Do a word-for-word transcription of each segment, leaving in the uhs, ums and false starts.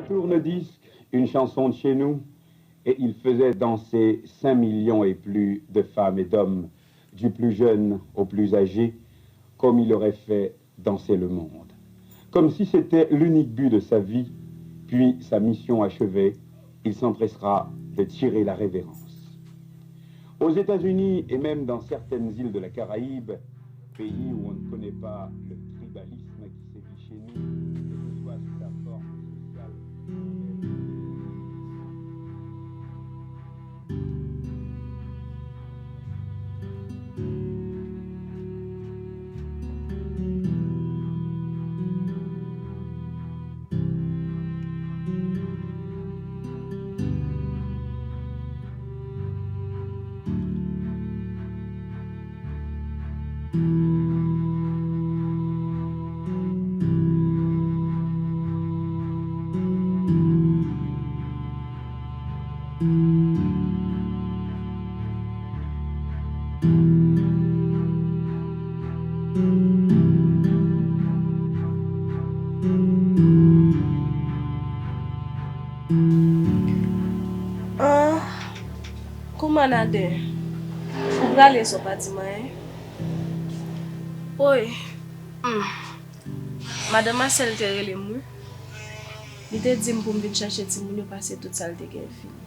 Tourne-disque, une chanson de chez nous, et il faisait danser cinq millions et plus de femmes et d'hommes, du plus jeune au plus âgé, comme il aurait fait danser le monde. Comme si c'était l'unique but de sa vie, puis sa mission achevée, il s'empressera de tirer la révérence. Aux États-Unis et même dans certaines îles de la Caraïbe, pays où on ne connaît pas le tribalisme qui sévit chez nous, que ce soit sous la forme sociale ou culturelle. Ah, kouman Naden? Ou prale san w pa di m anyen? Woy, hmm. Madan Masèl te rele m, wi. Li te di m pou m vin chache timoun yo, paske tout sa l te gen fini.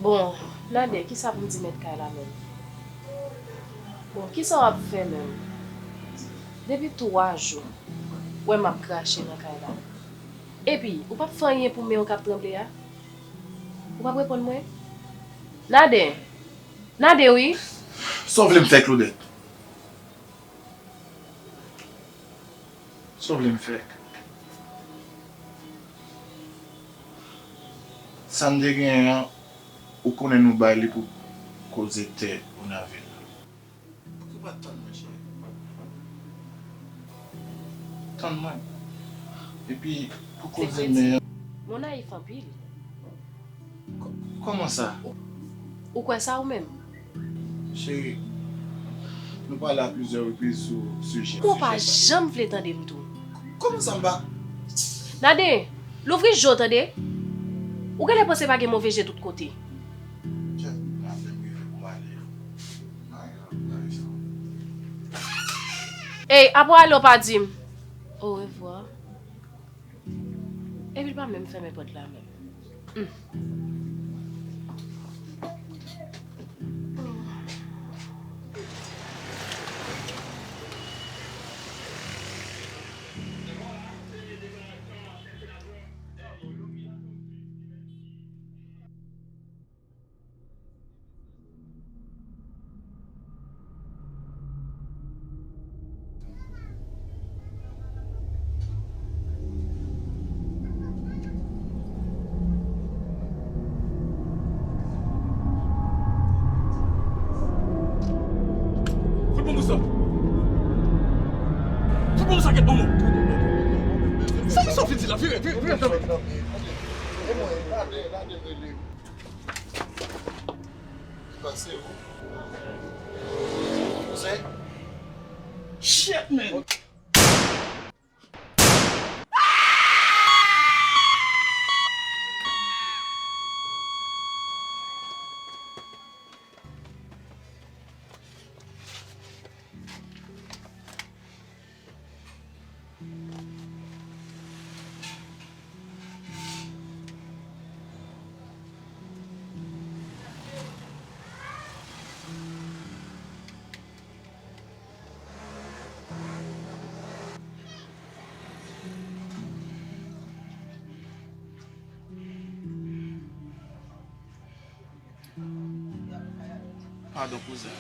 Bon, Naden, kisa pou m di mèt kay la menm? Bon, kisa w ap fè menm? Depi twa jou, w wè m ap krache nan kay la. Epi, ou p ap fè anyen pou men w k ap tranble a? Ou p ap reponn mwen? Naden! Naden, wi! Sa w vle m fè, Claudette? Sa w vle m fè? Sa n te genyen an, ou konnen nou bay li pou koze tè Bonavil la. Poukisa w pa t tann mwen, cheri? Tann mwen. Epi, pou koze men an. Ou nayif anpil. Kò-, kòman sa? Ou, ou kwè sa ou menm? Cheri, nou pale a plizyè repriz sou sijè. Ou pa janm vle tande m tou. Kòman sa m pa? Naden, louvri je w tande. Ou genlè panse pa gen move je tout kote. Tchè, m ap menm rive pou m ale. Ey, apre w ale w pa di m orevwa. Epi l pa menm fèmen pòt la menm. Hmm. Fout bon pou sa. Fout bon pou sa, kèt, bon, bon. Sa misye fin di la, vire, vire, vire, vire. E mwen, gade, gade, rele. Ki pase ou? Kouzen? Shit, man! Padon, kouzen.